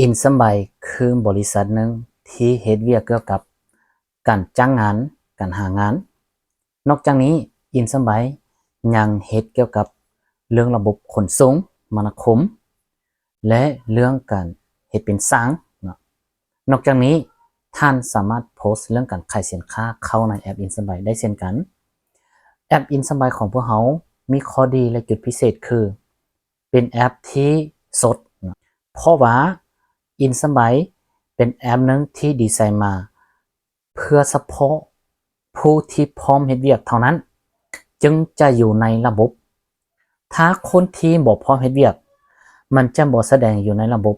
ອິນສຳບາຍຄືບໍລິສັດໜຶ່ງທີ່ເຮັດວຽກກ່ຽວກັບການຈ້າງງານ, ການຫາງານ. ນອກຈາກນີ້, ອິນສຳບາຍຍັງເຮັດກ່ຽວກັບເລື່ອງລະບົບຂົນສົ່ງ, ມະນາຄົມ ແລະ ເລື່ອງການເຮັດເປັນຊ່າງເນາະ. ນອກຈາກນີ້, ທ່ານສາມາດໂພສເລື່ອງການຂາຍສິນຄ້າເຂົ້າໃນແອັບອິນສຳບາຍໄດ້ເຊັ່ນກັນ. ແອັບອິນສຳບາຍຂອງພວກເຮົາມີຂໍ້ດີ ແລະ ຈຸດພິເສດຄື ເປັນແອັບທີ່ສົດເນາະ ເພາະວ່າອິນສຳບາຍເປັນແອັບໜຶ່ງທີ່ດີໄຊນມາເພື່ອສະເພາະຜູ້ທີ່ພ້ອມເຮັດວຽກເທົ່ານັ້ນ ຈຶ່ງຈະຢູ່ໃນລະບົບ. ຖ້າຄົນທີ່ບໍ່ພ້ອມເຮັດວຽກ ມັນຈະບໍ່ສະແດງຢູ່ໃນລະບົບ.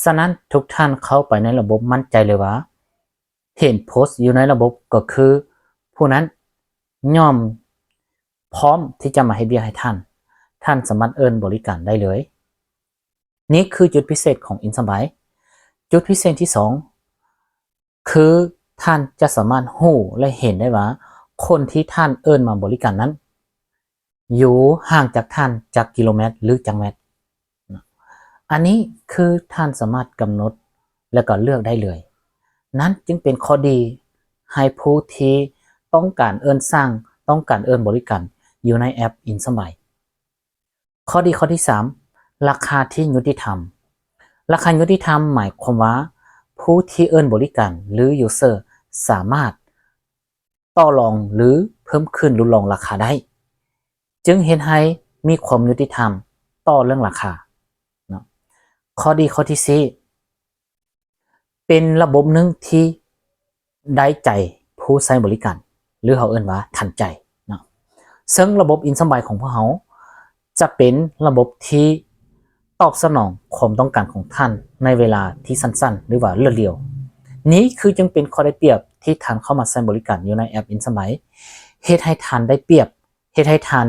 ສະນັ້ນ, ທຸກທ່ານເຂົ້າໄປໃນລະບົບ ໝັ້ນໃຈເລີຍວ່າ ເຫັນໂພສຢູ່ໃນລະບົບກໍຄືຜູ້ນັ້ນຍ່ອມພ້ອມທີ່ຈະມາເຮັດວຽກໃຫ້ທ່ານ. ທ່ານສາມາດເອີ້ນບໍລິການໄດ້ເລີຍ. ນີ້ຄືຈຸດພິເສດຂອງອິນສະບາຍ. ຈຸດພິເສດທີສອງ ຄືທ່ານຈະສາມາດຮູ້ ແລະ ເຫັນໄດ້ວ່າ ຄົນທີ່ທ່ານເອີ້ນມາບໍລິການນັ້ນ ຢູ່ຫ່າງຈາກທ່ານຈັກກິໂລແມັດ ຫຼື ຈັກແມັດ. ອັນນີ້ຄືທ່ານສາມາດກຳນົດ ແລະ ກໍເລືອກໄດ້ເລີຍ. ນັ້ນຈຶ່ງເປັນຂໍ້ດີໃຫ້ຜູ້ທີ່ຕ້ອງການເອີ້ນຊ່າງ, ຕ້ອງການເອີ້ນບໍລິການຢູ່ໃນແອັບອິນສະບາຍ. ຂໍ້ດີຂໍ້ທີສາມ ລາຄາທີ່ຍຸຕິທຳ. ລາຄາຍຸຕິທຳໝາຍຄວາມວ່າ ຜູ້ທີ່ເອີ້ນບໍລິການ ຫຼື user ສາມາດຕໍ່ລອງ ຫຼື ເພີ່ມຂຶ້ນຫຼຸດລົງລາຄາໄດ້, ຈຶ່ງເຮັດໃຫ້ມີຄວາມຍຸຕິທຳຕໍ່ເລື່ອງລາຄາເນາະ. ຂໍ້ດີຂໍ້ທີສີ່ ເປັນລະບົບໜຶ່ງທີ່ໄດ້ໃຈຜູ້ໃຊ້ບໍລິການ ຫຼື ເຮົາເອີ້ນວ່າທັນໃຈເນາະ. ເຊິ່ງລະບົບອິນສະບາຍຂອງພວກເຮົາຈະເປັນລະບົບທີ່ຕອບສະໜອງຄວາມຕ້ອງການຂອງທ່ານໃນເວລາທີ່ສັ້ນໆ ຫຼືວ່າລວດລຽວ. ນີ້ຄືຈຶ່ງເປັນຂໍ້ໄດ້ປຽບທີ່ທ່ານເຂົ້າມາໃຊ້ບໍລິການຢູ່ໃນແອັບອິນສະບາຍ, ເຮັດໃຫ້ທ່ານໄດ້ປຽບ, ເຮັດໃຫ້ທ່ານ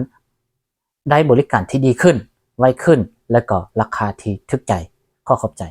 ໄດ້ບໍລິການທີ່ດີຂຶ້ນ, ໄວຂຶ້ນ ແລະ ກໍລາຄາທີ່ຖືກໃຈ. ຂໍຂອບໃຈ.